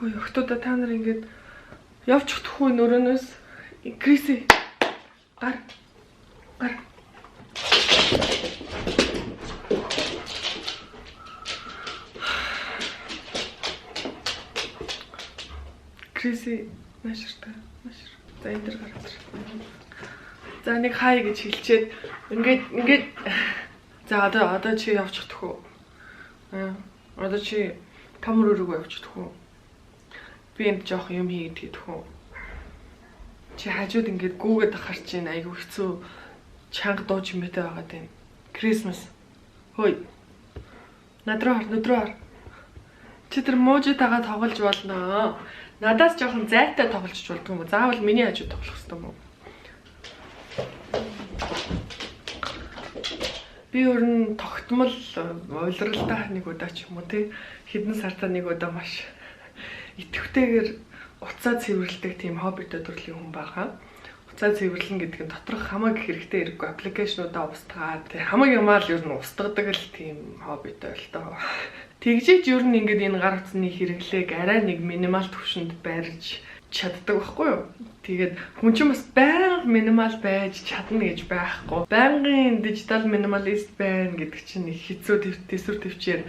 Хөөе, охтуудаа, та нар ингээд явчих төхөө нөрөөнөөс. Криси, гар гар. Криси, нааширтай наашир. За, энэ дэр гараад ир. За, нэг хай гэж хэлчихэд ингээд ингээд. За, одоо чи явчих төхөө. Аа, одоо чи камер руу явчих төхөө. Би энд жоох юм хийгээд төхөө. Чи хажууд ингээд гүүгээд ахар чинь айгүй хэцүү, чанга дуу чимээтэй байгаад байна. Christmas. Хөөе. Над руу хар, над руу хар. Чи тэр муужитайгаа тоглож болно. Надаас жоохон зайтай тоглож болдго юм уу? Заавал миний хажууд тоглох хэрэгтэй юм уу? Би өөр нь тогтмол улиралдаа нэг удаа ч юм уу, тий, хэдэн сартаа нэг удаа маш идэвхтэйгээр утсаа цэвэрлэдэг тийм хоббитой төрлийн хүн байгаа. Утсаа цэвэрлэн гэдэг нь доторх хамаг хэрэгтэй хэрэггүй application уудаа устгаад, тий, хамаг юмаа л ер нь устгадаг л тийм хоббитой л доо. Тэгжиж ер нь ингээд энэ гар утасны хэрэглээг арай нэг минимал түвшинд барьж чаддаг байхгүй юу? Тэгээд хүн чинь бас байнга минимал байж чадна гэж байхгүй. Байнгын digital minimalist байна гэдэг чинь нэг хэцүү, төсвөр төвчээр.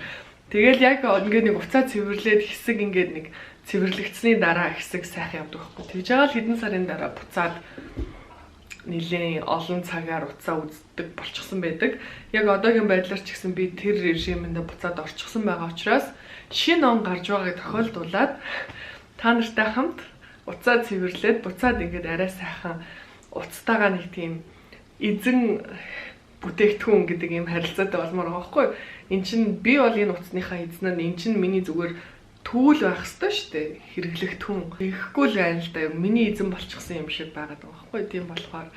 Тэгэл яг ингээд нэг уцаа цэвэрлээд хэсэг ингээд нэг цэвэрлэгдсэний дараа хэсэг сайхан явдаг байхгүй. Тэгж байгаа л хэдэн сарын дараа буцаад нэлээд олон цагаар утсаа үздэг болчихсон байдаг. Яг одоогийн байдлаар ч гэсэн би тэр режимэндээ буцаад орчихсон байгаа учраас шинэ он гарч байгааг тохиолдуулаад та нартай хамт утсаа цэвэрлээд буцаад ингээд арай сайхан утастайгаа нэг тийм эзэн бүтээгдэхүүн гэдэг юм харилцаатай болмоор байгаа байхгүй юу? Эн чинь би бол энэ утасныхаа эзэн нь, эн чинь миний зүгээр tool байх ёстой шүү дээ. Хэрэглэгдэхүүн. Тэгэхгүй л байна л да. Миний эзэн болчихсон юм шиг байгаад байгаа байхгүй юу? Тийм болохоор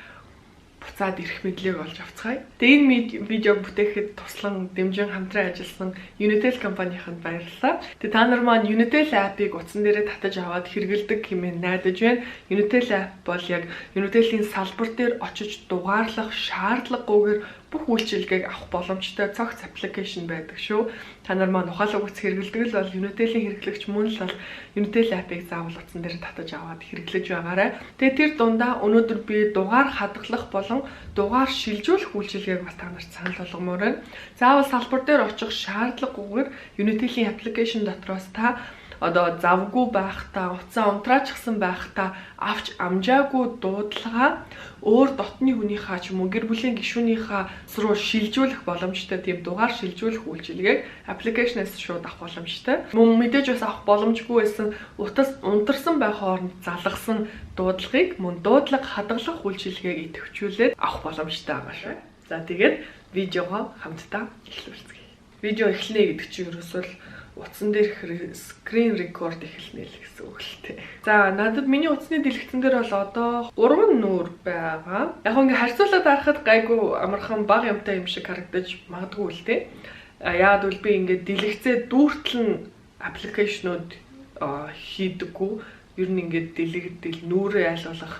буцаад эрх мэдлийг олж авцгаая. Тэгээ энэ видеог бүтээхэд туслан дэмжин хамтран ажилласан Unitel компанийнханд баярлалаа. Тэгээ та нар маань Unitel app-ыг утсан дээрээ татаж аваад хэрэглэдэг хэмээн найдаж байна. Unitel app бол яг Unitel-ийн салбар дээр очиж дугаарлах шаардлагагүйгээр бүх үйлчилгээг авах боломжтой цогц application байдаг шүү. Та нар маань ухаалаг утас хэрэглэдэг л бол, Unitel-ийн хэрэглэгч мөн л бол Unitel app-ыг заавал утсан дээр татаж аваад хэрэглэж байгаарай. Тэгээ тэр дундаа өнөөдөр би дугаар хадгалах болон дугаар шилжүүлэх үйлчилгээг бас та нарт санал болгомоор байна. Заавал салбар дээр очих шаардлагагүйгээр Unitel-ийн application дотроос та одоо завгүй байхдаа, утсаа унтраачихсан байхдаа авч амжаагүй дуудлагаа өөр дотны хүнийхээ ч юм уу гэр бүлийн гишүүнийхээ руу шилжүүлэх боломжтой тийм дугаар шилжүүлэх үйлчилгээг application аас шууд авах боломжтой. Мөн мэдээж бас авах боломжгүй байсан утас унтарсан байх хооронд залгасан дуудлагыг мөн дуудлага хадгалах үйлчилгээг идэвхжүүлээд авах боломжтой байгаа шүү. За, тэгээд видеогоо хамтдаа эхлүүлцгээе. Видео эхлэнэ гэдэг чинь ерөөсөө л утсан дээр screen record эхэлнэ л гэсэн үг л тээ. За, надад миний утасны дэлгэцэн дээр бол одоо 3 нүүр байгаа. Яг ингээ харьцуулаад харахад гайгүй амархан бага юмтай юм шиг харагдаж магадгүй л тээ. Яагаад гэвэл би ингээ дэлгэцээ дүүртэл нь application ууд хийдэггүй. Ер нь ингээд дэлгэгдэл нүүрээ аль болох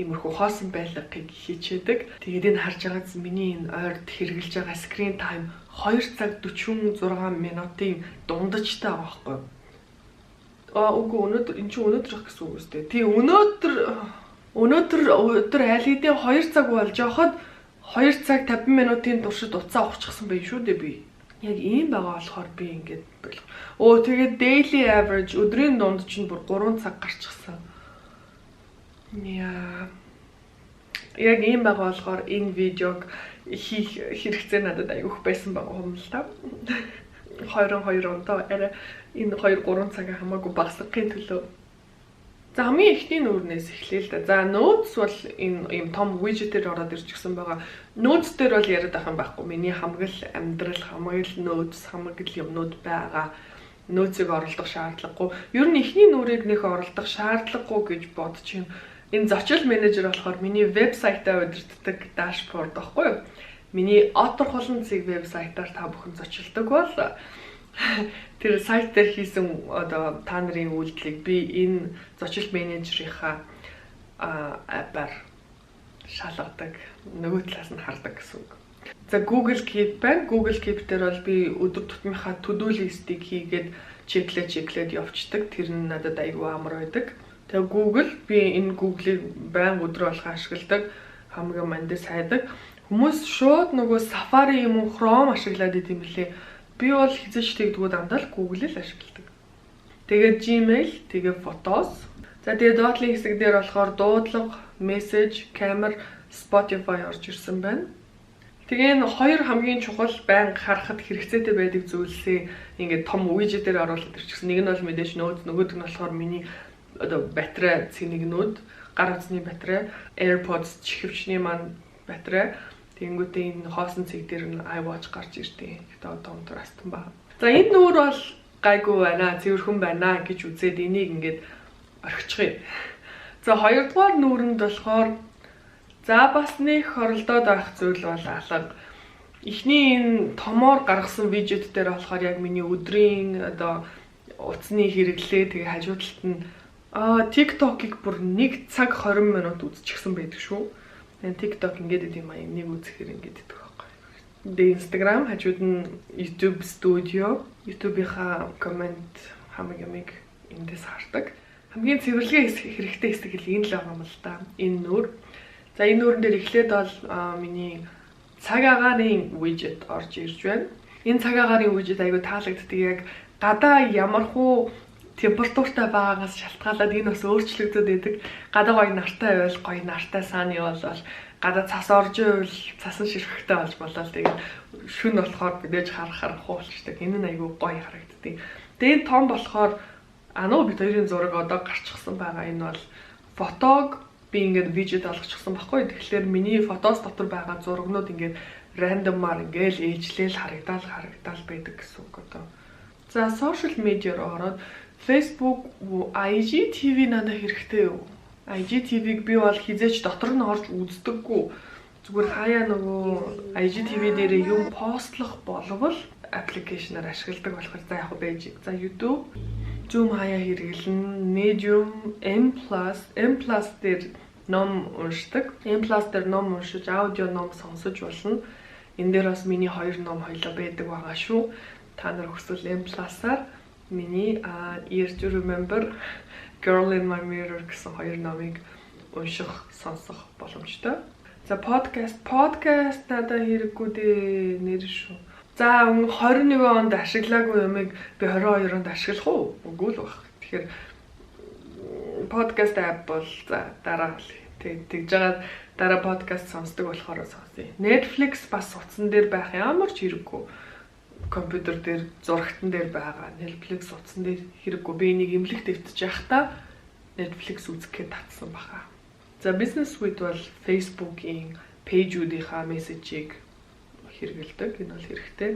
иймэрхүү хоосон байлгахыг хийчээдэг. Тэгээд энэ харж байгаа миний энэ ойрд хэрэглэж байгаа screen time 2 цаг 46 минутын дундажтай байгаа байхгүй юу? Аа, үгүй, өнөөдөр эн чинь өнөөдөр их гэсэн үг үстэй. Тий, өнөөдөр өдөр аль хэдийн 2 цаг болж байхад 2 цаг 50 минутын туршид утсаа ухчихсан байх шүү дээ би. Яг ийм байгаа болохоор би ингээд болох. Өө, тэгээд daily average өдрийн дунд чинь бүр 3 цаг гарчихсан. Яа. Яг ийм байгаа болохоор энэ видеог хийх хэрэгцээ надад айгүйх байсан байгаа юм л та. 22 ондоо арай энэ 2 3 цагаа хамаагүй багасгахын төлөө. За, хамгийн эхний нүүрнээс эхлэе л да. За, Notes бол энэ ийм том widget-ээр ороод ирчихсэн байгаа. Notes дээр бол яриад байх юм байхгүй. Миний хамаг л амьдрал, хамаг л notes, хамаг л юмнууд байгаа. Notes-ыг оролдох шаардлагагүй. Ер нь эхний нүүрийг нэх оролдох шаардлагагүй гэж бодож байна. Энэ зочил менежер болохоор миний вебсайтаа удирддаг dashboard байхгүй юу? Миний Отор хулан цэг вебсайтаар та бүхэн зочилдог бол тэр сайт дээр хийсэн одоо та нарын үйлдэлийг би энэ зочил менежерийнхаа app аар шалгадаг, нөгөө талаас нь хардаг гэсэн үг. За, Google Keep байна. Google Keep дээр бол би өдөр тутмынхаа to do list-ийг хийгээд Check лээ check лээд явцдаг. Тэр нь надад айгүй амар байдаг. Тэгээ Google, би энэ Google-ийг байнга өдрөө болгон ашигладаг. Хамгийн мандас хайдаг. Хүмүүс шууд нөгөө Safari юм уу, Chrome ашиглаад идэм билээ. Би бол хэзээ ч тэгдэггүй, дандаа л Google л ашигладаг. Тэгээд Gmail, тэгээ Photos. За, тэгээ доотлын хэсэг дээр болохоор дуудлага, message, камер, Spotify орж ирсэн байна. Тэгээ энэ хоёр хамгийн чухал, байнга харахад хэрэгцээтэй байдаг зүйлсээ ингээд том widget дээр оруулаад ирчихсэн. Нэг нь бол мэдээж notes, нөгөөх нь болохоор миний одоо батарей цэнэгнүүд, гар утасны батарей, AirPods чихвчний маань батарей. Тэгэнгүүтээ энэ хоосон цэг дээр нь iWatch гарч ирдэг. Гэтэ одоо өндөр астан байна. За, энэ нүүр бол гайгүй байна, цэвэрхэн байна гэж үзээд энийг ингээд орхичихъя. За, хоёрдугаар нүүрэнд болохоор, за, бас нэг хоролдоод байх зүйл бол алга. Эхний энэ томоор гаргасан widget дээр болохоор яг миний өдрийн одоо утасны хэрэглээ, тэгээ хажуу талд нь TikTok-ыг бүр 1 цаг 20 минут үзчихсэн байдаг шүү. Тэгээ TikTok ингээд идэм аа, нэг үзэхээр ингээд идэх байхгүй. Тэгээ Instagram, хажууд нь YouTube Studio, YouTube-ийнхаа comment хамаг ямыг эндээс хардаг. Хамгийн цэвэрлэгээ хэсэг, хэрэгтэй хэсэг л энэ л байгаа юм л да. Энэ нүүр. За, энэ нүүрэн дээр эхлээд бол миний цаг агаарын widget орж ирж байна. Энэ цаг агаарын widget айгу таалагддаг. Яг гадаа ямархуу температуртай байгаагаас шалтгаалаад энэ бас өөрчлөгдөд байдаг. Гадаа гоё нартай байвал гоё нартай sunny болол, гадаа цас орж ивэл цасан ширхэгтэй болж болол, тэгээд шүн болохоор мэдээж хар харанхуй болчдаг. Энэ нь айгүй гоё харагддаг. Тэгээд энэ том болохоор ануу бид хоёрын зураг одоо гарчихсан байгаа. Энэ бол фотог би ингээд widget олгочихсон байхгүй. Тэгэхээр миний Photos дотор байгаа зурагнууд ингээд random аар ингээл ээжлээл харагдаал харагдаал байдаг гэсэн үг одоо. За, social media руу ороод Facebook, IGTV надад хэрэгтэй юу? IGTV-г би бол хэзээ ч дотор нь орж үздэггүй. Зүгээр хаяа нөгөө IGTV дээр юм post лох болвол application аар ашигладаг болохоор за яг байж. За, YouTube, Zoom хаяа хэрэглэн, Medium, M+, M+ дээр ном уншдаг. M+ дээр ном уншиж, аудио ном сонсож болно. Энэ дээр бас миний хоёр ном хоёлоо байдаг байгаа шүү. Та нар хүсвэл M+-аар миний Year to Remember, Girl in My Mirror гэсэн хоёр номыг унших, сонсох боломжтой. За, подкаст, подкаст надад хэрэггүй дээ нэр шүү. За, 21 онд ашиглаагүй юмыг би 22 онд ашиглах уу? Үгүй л баг. Тэгэхээр подкаст app бол за дараа тэг тэгж байгаа, дараа подкаст сонсдог болохоор сонсъё. Netflix бас утсан дээр байх ямар ч хэрэггүй, компьютер дээр, зурагтан дээр байгаа. Netflix утсан дээр хэрэггүй. Би энийг эмнэлэгт өвтөж байхдаа Netflix үзэх гээд татсан баха. За, Business Suite бол Facebook-ийн page үүдийнхаа мессежийг хэрэгэлдэг. Энэ бол хэрэгтэй.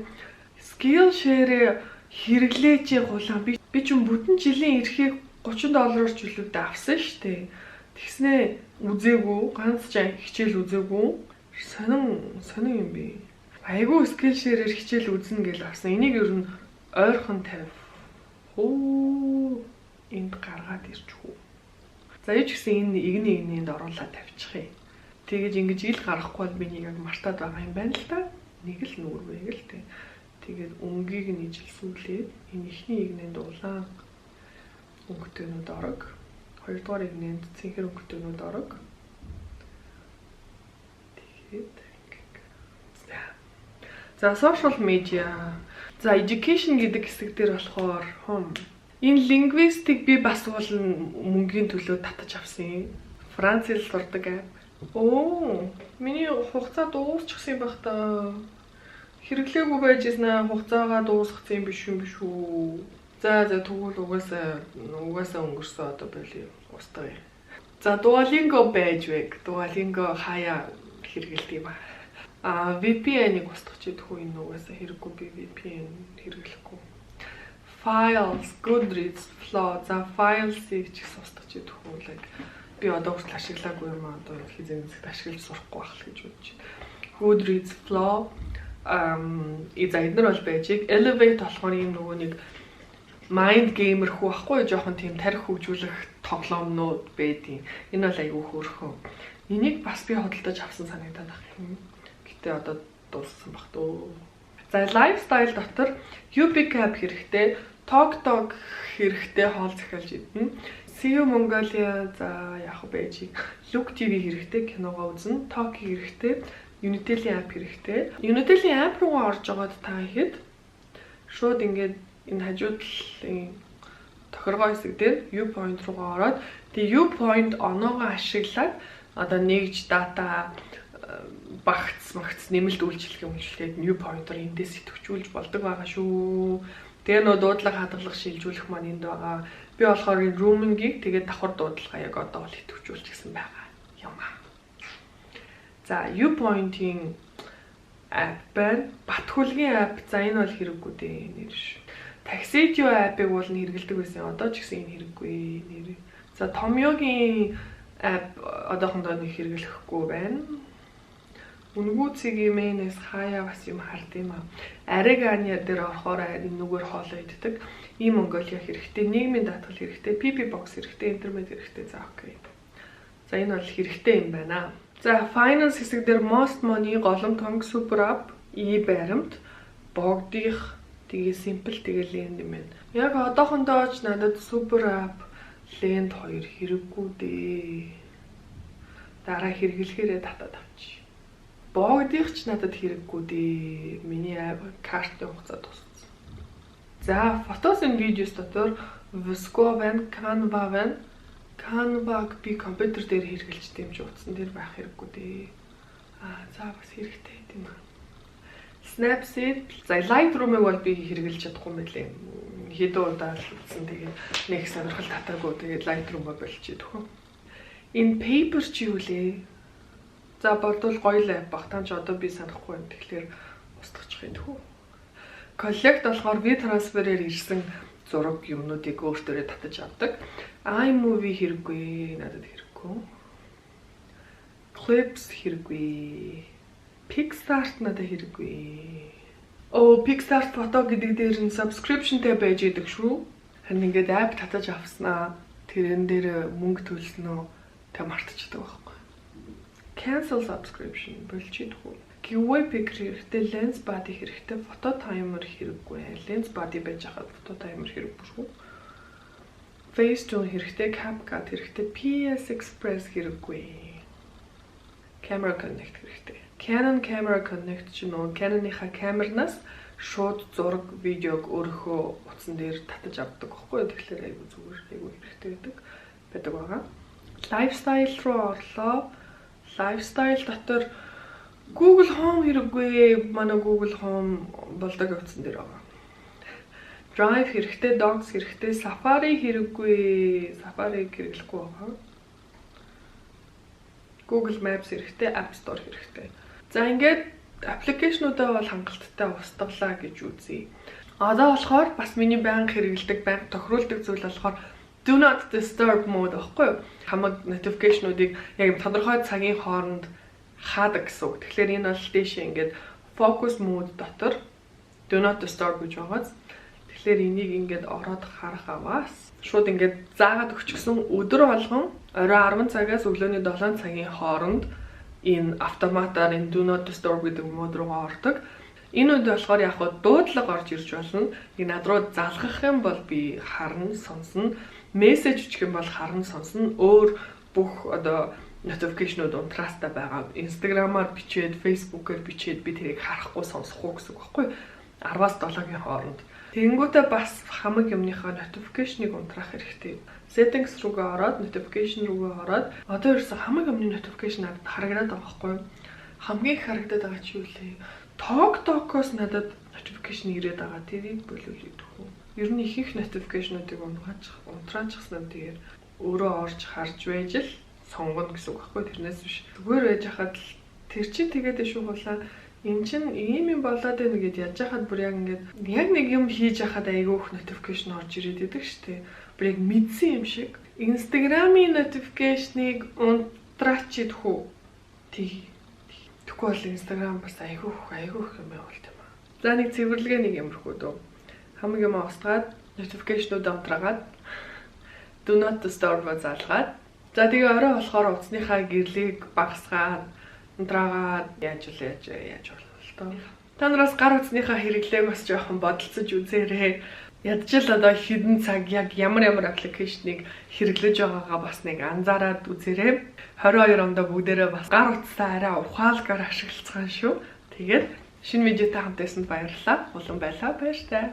Skillshare хэрэглээч гулаан, би ч бүтэн жилийн эрхийг 30 доллараар ч үлээдээ авсан шүү дээ. Тэгснээ үзээгүй, ганц ч хичээл үзээгүй. Сонин сонин юм би. Айгүй Skillshare-ээр хичээл үзнэ гэж авсан. Энийг ер нь ойрхон 50. Хөө, энд гаргаад ирч үү. За, юу ч гэсэн энэ игний игнэнд оруулаад тавьчих юм. Тэгэж ингэж ил гаргахгүй бол би нэг яг мартаад байгаа юм байна л та. Нэг л нүүр байг л тэ. Тэгээд өнгийг нь ижилсүүлээд энэ эхний игнэнд улаан өнгөтэйнүүд орог. Хоёрдугаар игнэнд цэнхэр өнгөтэйнүүд орог. Тэгээд за, social media. За, education гэдэг хэсэг дээр болохоор энэ linguistic би бас уул мөнгөний төлөө татаж авсан юм. Франц хэл сурдаг app. Оо, миний хугацаа дуусчихсан юм байх та. Хэрэглээгүй байж ирсэн, хугацаагаа дуусгасан юм биш юм биш үү? За, тэгвэл угаасаа өнгөрсөн, одоо болио. Устгая. За, Duolingo байж вэ? Duolingo хаяа хэрэгэлдэг юм аа. А VPN-ыг устгах идэх үү, энэ угаасаа хэрэггүй, би VPN хэрэглэхгүй. Files, Goodreads, Flow. За, Files-ыг ч гэсэн устгах идэх үү, like би одоо хүртэл ашиглаагүй юм аа, одоо хэзээ нэгт ашиглаж сурахгүй байх л гэж бодож байна. Goodreads, Flow за, эднэр бол байжиг. Elevate болохоор ийм нөгөө нэг mind gamer хүү ахгүй, жоохон тийм тарих хөгжүүлэх тоглоомнууд байдیں۔ Энэ бол айгүй хөөрхөн. Энийг бас би худалдаж авсан санагдаад байх юм. Гэтэ одоо дууссан баг дөө. За, lifestyle дотор Ubik app хэрэгтэй. TalkTalk хэрэгтэй, хоол захиалж идэнэ. CU Mongolia, за яг байж. Look TV хэрэгтэй, киногоо үзнэ. Talk хэрэгтэй. Unitel-ийн app хэрэгтэй. Unitel-ийн app руугаа орж байгаад та ихэд шууд ингээд энэ хажуу талын тохиргоо хэсэг дээр U point руугаа ороод, тэгээ U point оноогоо ашиглаад одоо нэгж дата, багц магц, нэмэлт үйлчилгээ үйлчлэгээд U point-оор эндээс идэвхжүүлж болдог байгаа шүү. Тэгээ нөө дуудлага хадгалах, шилжүүлэх маань энд байгаа. Би болохоор энэ roaming-ийг, тэгээд давхар дуудлага яг одоо бол идэвхжүүлчихсэн байгаа юм аа. За, U point-ийн app байна. Батхүлгийн app. За, энэ бол хэрэггүй дээ нэр ш. Таксидио app-ыг бол нь хэрэглэдэг байсан. Одоо ч гэсэн энэ хэрэггүй нэр. За, Томьёогийн app одоохондоо нэг хэрэглэхгүй байна. Үнэгүй цэг имэнээс хаяа бас юм хард юм аа. Ариг Аня дээр орохоор энүүгээр хоолоо иддэг. И Монголиа хэрэгтэй, нийгмийн даатгал хэрэгтэй, PP box хэрэгтэй, интернет хэрэгтэй. За, okay. За, энэ бол хэрэгтэй юм байна. За, finance хэсэг дээр Most Money, Голомтонг, Super App, e баримт, богдих, тэгээ Simple, тэгээ Lend юм байна. Яг одоохондоо ч надад Super App, Lend хоёр хэрэггүй дээ. Дараа хэрэглэхээрээ татаад авчих. Богдих ч надад хэрэггүй дээ. Миний картын хугацаа дууссан. За, photos and videos дотор VSCO байна, Canva байна. Canva-г би компьютер дээр хэрэглэжтэй юм чи утсан дээр байх хэрэггүй дээ. Аа, за, бас хэрэгтэй юм аа. Snapseed, за, Lightroom-ыг бол би хэрэглэж чадахгүй мэлээ. Хэдэн удаа л үзсэн, тэгээд нэг сонирхол татаагүй, тэгээд Lightroom-а болчиход төхөө. Энэ paper чи юу лээ? За, бодвол гоё л app бах. Тан ч одоо би санахгүй байна. Тэгэхээр устгачих юм тхүү. Collect болохоор WeTransfer-ээр ирсэн зураг юмнуудыг өөртөөрөө татаж авдаг. iMovie хэрэггүй, надад хэрэггүй. Clips хэрэггүй. PicsArt надад хэрэггүй. Оо, PicsArt Photo гэдэг дээр нь subscription-тэй байж идэг шүү. Харин ингээд app татаж авснаа, тэрэн дээр мөнгө төлснөө тэг мартчихдаг байхгүй. Cancel subscription болчихдгүй. Giveaway picker хэрэгтэй, lens buddy хэрэгтэй, photo timer хэрэггүй. Lens buddy байж хаад photo timer хэрэггүй шүү. Facetune хэрэгтэй, CapCut хэрэгтэй, PS Express хэрэггүй. Camera Connect хэрэгтэй. Canon Camera Connect ч нөө Canon-ийнхаа камернаас шууд зураг, видеог өөрийнхөө утсан дээр татаж авдаг байхгүй юу? Тэгэхээр айгүй зүгээр, айгүй хэрэгтэй байдаг байгаа. Lifestyle руу орлоо. Lifestyle дотор Google Home хэрэггүй. Манай Google Home болдог утсан дээр байгаа. Drive хэрэгтэй, Docs хэрэгтэй, Safari хэрэггүй. Safari хэрэглэхгүй байгаа. Google Maps хэрэгтэй, App Store хэрэгтэй. За, ингээд application уудаа бол хангалттай устгалаа гэж үзье. Одоо болохоор бас миний байнга хэрэглэдэг, байнга тохируулдаг зүйл болохоор do not disturb mode байхгүй юу? Хамаг notification уудыг яг тодорхой цагийн хооронд хаадаг гэсэн үг. Тэгэхээр энэ бол дээшээ ингээд focus mode дотор do not disturb гэж байгааз. Тэгэхээр энийг ингээд ороод харах аваас шууд ингээд заагаад өгчихсөн, өдөр болгон орой 10 цагаас өглөөний 7 цагийн хооронд энэ автоматар энэ do not disturb гэдэг mode руугаа ордог. Энэ үед болохоор яг хаа дуудлага орж ирж болно. Нэг над руу залгах юм бол би харна, сонсно. Мессеж бичих юм бол харна, сонсно. Өөр бүх одоо notification-ууд унтраастай байгаа. Instagram-аар бичээд, Facebook-аар бичээд би тэрийг харахгүй, сонсохгүй гэсэн үг байхгүй юу? 10-аас 7-гийн хооронд. Тэгэнгүүтээ бас хамаг юмныхаа notification-ыг унтраах хэрэгтэй. Settings руугаа ороод, notification руугаа ороод, одоо ерөөсөн хамаг юмны notification надад харагдаад байгаа байхгүй юу? Хамгийн их харагдаад байгаа чи юу лээ? TalkTalk-оос надад notification ирээд байгаа. Тэрийг боловч идэх үү? Ер нь их их notification-уудыг унтраачихсан юм. Тэгээд өөрөө орж харж байж л сонгоно гэсэн үг байхгүй, тэрнээс биш. Зүгээр байж хахад л тэр чинь тэгээд шүү хулаа, эн чин ийм юм болоод байна гэд яаж хахад бүр яг ингээд яг нэг юм хийж хахад айгүй их notification орж ирээд идэг штэ. Бүр яг мэдсэн юм шиг. Instagram-ийн notification-ыг унтраач идэх үү? Тий. Тэгэхгүй бол Instagram бас айгүй их, айгүй их юм явуулт юм аа. За, нэг цэвэрлэгээ нэг юмрхүү дөө. Хамаг юм устгаад, notification-ууд унтраагаад, do not disturb залгаад. За, тэгээ орой болохоор утасныхаа гэрлийг багасгаад, унтраагаад яаж үл яаж яаж болно л доо. Та нараас гар утасныхаа хэрэглээг бас жоохон бодолцож үзээрэй. Ядчил одоо хэдэн цаг яг ямар ямар application ыг хэрэглэж байгаагаа бас нэг анзаараад үзээрэй. 22 ондоо бүгдээрээ бас гар утсаа арай ухаалгаар ашиглацгаана шүү. Тэгээд шинэ видеотой хамт байсанд баярлалаа. Улам байлаа. Баяртай.